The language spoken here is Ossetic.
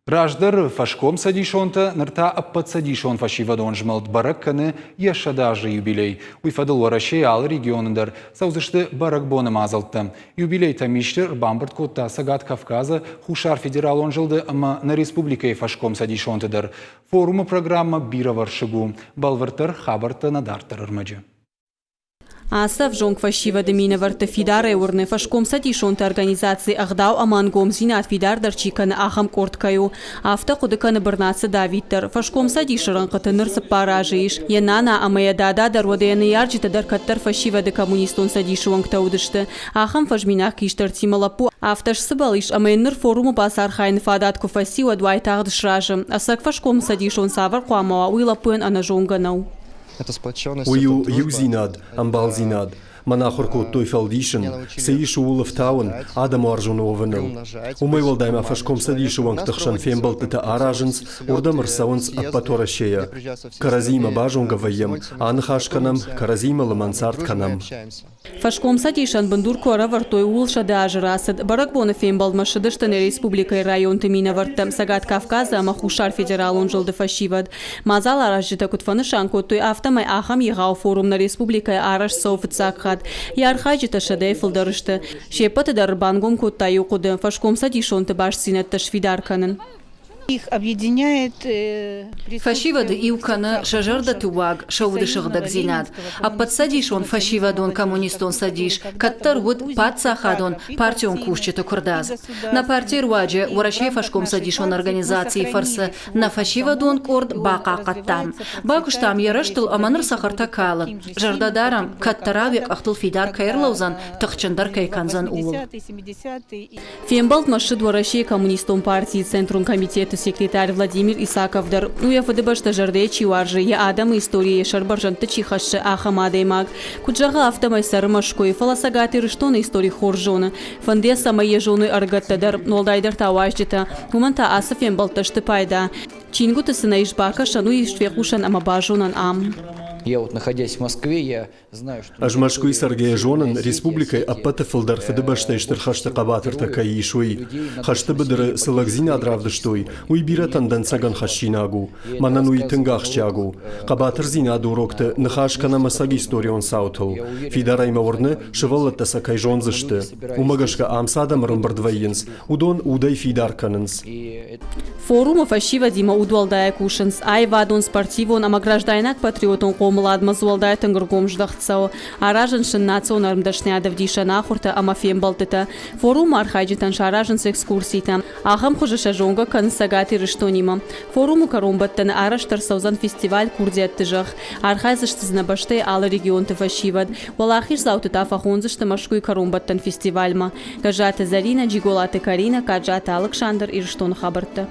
Раздӕры фӕскомцӕдисонтӕ, ныр та ӕппӕтцӕдисон фӕсивӕдон змӕлд бӕрӕг кӕны йӕ 100 азы юбилей. Уый фӕдыл Уӕрӕсейы алы регионы дӕр цӕудзысты бӕрӕгбоны мадзӕлттӕ. Юбилейтӕ Мисты ӕрбамбырд кодта Цӕгат Кавказы, Хуссар Федералон зылды ӕмӕ нӕ республикӕйы фӕскомцӕдисонты дӕр. Форумы программӕ бирӕвӕрсыг у. Бӕлвырддӕр хабӕрттӕ нӕ дарддӕр ӕрмӕджы. Ацы ӕвзонг фӕсивӕды минӕвӕртты фидарӕй уырны, фӕскомцӕдисонты организаци ӕгъдау ӕмӕ ӕнгомдзинад фидардӕр чи кӕны, ахӕм къорд кӕй у. Афтӕ хъуыды кӕны Бырнацы Давид дӕр. Фӕскомцӕдисы рӕнхъыты ныр цыппар азы ис. Йӕ нана ӕмӕ йӕ дада дӕр, уӕдӕ йӕ ныййарджытӕ дӕр кӕддӕр фӕсивӕды коммунистон цӕдисы уӕнгтӕ уыдысты. Ахӕм фӕзминаг хистӕртимӕ лӕппу афтӕ сцыбӕл ис, ӕмӕ йын ныр форумы бацархайыны фадат куы фӕци, уӕд уайтагъд сразы. Ӕцӕг фӕскомцӕдисон цавӕр хъуамӕ уа, уый лӕппуйӕн ӕнӕзонгӕ нӕу. Уый у иудзинад, ӕмбалдзинад. Мӕн ахуыр кодтой фӕлдисын, цы ис ууыл ӕфтауын, адӕмуарзон уӕвыныл. Уымӕй уӕлдай ма фӕскомцӕдисы уӕнгты хсӕн фембӕлдтытӕ аразынц, уырдӕм ӕрцӕуынц ӕппӕт Уӕрӕсейӕ. Кӕрӕдзиимӕ базонгӕ вӕййӕм, аныхас кӕнӕм, кӕрӕдзиимӕ лымӕн цард кӕнӕм. Фӕскомцӕдисӕн бындур куы ӕрӕвӕрдтой, ууыл 100 азы рацыд. Бӕрӕгбоны фембӕлдмӕ ссыдысты нӕ республикӕйы районты минӕвӕрттӕ, Цӕгат Кавказы ӕмӕ Хуссар Федералон зылды фӕсивӕд. Мадзал аразджытӕ куыд фӕнысан кодтой, афтӕмӕй ахӕм егъау форум нӕ республикӕйы арӕзт цӕуы фыццаг хатт. Йӕ архайджытӕ сӕдӕйы фылдӕр сты. Се ппӕты дӕр ӕрбангом кодта иу хъуыды – фӕскомцӕдисонты бастдзинӕдтӕ сфидар кӕнын. Их объединяет Фӕсивӕды иу кӕны сӕ зӕрдӕты уаг, сӕ уды сыгъдӕгдзинад. Ӕппӕтцӕдисон фӕсивӕдон коммунистон цӕдис кӕддӕр уыд паддзахадон, партион кусджыты куырдадз. Нӕ партийы руаджы Уӕрӕсейы фӕскомцӕдисон организацийы фӕрцы нӕ фӕсивӕдон къорд бахъахъхъӕдтам. Бакуыстам йӕ рӕзтыл ӕмӕ ныр цӕхӕртӕ калы. Зӕрдӕ дарӕм, кӕддӕрау йӕ къӕхтыл фидар кӕй ӕрлӕудзӕн, тыхджындӕр кӕй кӕндзӕн, ууыл. Фембӕлдмӕ ссыд Уӕрӕсейы Коммунистон партийы Центрон комитеты секретарь Владимир Исаков дӕр. У йӕ фыдыбӕстӕ зӕрдӕйӕ чи уарзы, йӕ адӕмы историйы йӕ сӕр бӕрзӕндты чи хӕссы, ахӕм адӕймаг. Куыд зӕгъы, афтӕмӕй цӕры Мӕскуыйы, фӕлӕ Цӕгат Ирыстоны истори хорз зоны. Фӕнды йӕ, цӕмӕй йӕ зоной ӕрыгӕттӕ дӕр, уӕлдайдӕр та уазджытӕ. Уымӕн та ацы фембӕлдтӕ сты пайда. Чингуыты цы нӕ ис бакӕсӕн, уый ис фехъусӕн ӕмӕ базонӕн ам. Я вот, находясь в Москве, я Ӕз Мӕскуыйы цӕргӕйӕ зонын, республикӕйы ӕппӕты фылдӕр Фыдыбӕстӕйы Стыр хӕсты хъӕбатыртӕ кӕй ис, уый. Хӕсты быдыры цы лӕгдзинад равдыстой, уый бирӕтӕн дӕнцӕгӕн хӕссинаг у. Мӕнӕн уый тынг ахсджиаг у. Хъӕбатырдзинады урокты ныхас кӕнӕм ӕцӕг историон цаутыл. Фидарӕй мӕ уырны, сывӕллӕттӕ сӕ кӕй зондзысты. Уымӕ гӕсгӕ ам цы адӕм ӕрӕмбырд вӕййынц, уыдон удӕй фидар кӕнынц. Форумы фӕсивӕдимӕ удуӕлдайӕ кусынц. Аивадон, спортивон ӕмӕ граждайнаг-патриотон хъомыладмӕ дзы уӕлдай тынг ӕргом здӕхт цӕуы. Аразынц сын национ ӕрмдӕсныйад ӕвдисӕн ахуыртӕ ӕмӕ фембӕлдтытӕ. Форумы архайджытӕн саразынц экскурситӕ. Ахӕм хуызы сӕ зонгӕ кӕнынц Цӕгат Ирыстонимӕ. Форумы кӕронбӕттӕны арӕзт ӕрцӕудзӕн фестиваль «Курдиӕтты зӕхх». Архайдзысты дзы нӕ бӕстӕйы алы регионты фӕсивӕд. Уӕлахиздзауты та фӕхондзысты Мӕскуыйы кӕронбӕттӕн фестивальмӕ. Гӕззаты Зӕринӕ, Джиголаты Каринӕ, Каджаты Алыксандр, Ирыстоны хабӕрттӕ.